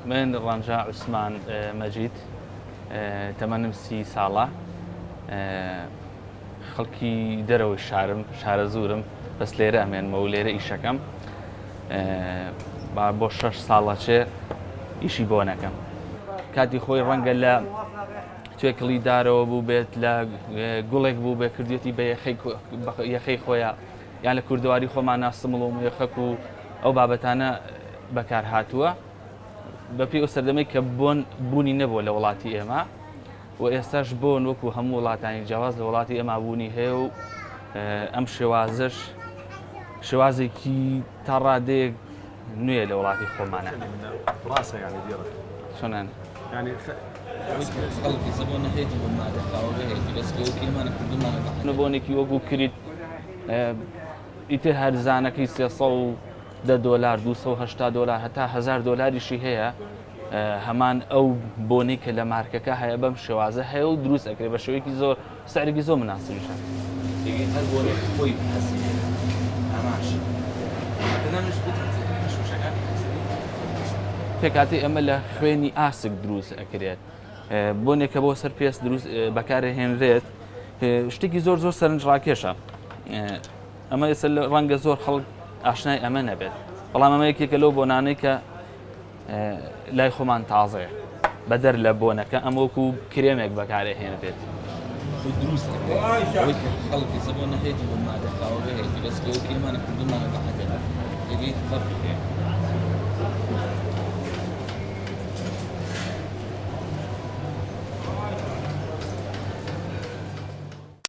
من ڕەنجا عوسمان مەجید تەمەنم 30 ساڵە خەڵکی دەرەوەی شارم شارەزوورم بەس لێرە ئەمێنمەوە لێرە ئیشەکەم با بۆ شەش ساڵە چێ ئیشی بۆ نەکەم کاتی خۆی ڕەنگە لە توێکڵی دارەوە بوو بێت لە گوڵێک بوو بێ کردوێتی بە یەخەی خۆیان یان لە کوردەواری خۆمانا سمڵ و مێخەک و ئەو بابەتانە بەکار هاتووە بەپێی ئەو سەردەمەی کە بۆن بوونی نەبووە لە وڵاتی ئێمە و ئێستاش بۆن وەکو هەموو وڵاتانی جیاواز لە وڵاتی ئێمە بوونی هەیە و ئەم شێوازش شێوازێکی تا ڕادەیەک نوێ لە وڵاتی خۆمانە. ڕاستە یانی دیڕە. چۆنن؟ یانی خەڵکی زەبۆن هەیەتی بۆ مادە خاوەگە هەیەتی بەس لەوە کێمانە کردومانە بە بۆنێکی وەکو کریت ئیتر هەرزانەکەی 310 دۆلار 280 دۆلار هەتا 1000 دۆلاریشی هەیە هەمان ئەو بۆنەی کە لە مارکەکە هەیە بەم شێوازە هەیە و دروست ئەکرێت بە شێوەیەکی زۆر سعرێکی زۆر مناسبیشە. هەر بۆنێک خۆی حەزی ئاماش پێکاتی ئەمە لە خوێنی ئاسک دروست ئەکرێت بۆنێکە بۆ سەر پێست دروست بەکارهێنرێت شتێکی زۆر زۆر سەرنج ڕاکێشە ئەمە ئێستا ڕەنگە زۆر خەڵک ئاشنای ئەمە نەبێت بەڵام ئەمە یەکێکە لەو بۆنانەی کە لای خۆمان تازەیە بەدەر لە بۆنەکە ئەم وەکو کرێمێک بەکارەهێنرێت. دروست ئەوەی کە خەڵکی زەبۆن هەیەتی بۆ مادە خاوەگە هەیەتی بەس لەوە کێمانە کردومانە بە عەجەلە دەگەیت فەرقی هەیە.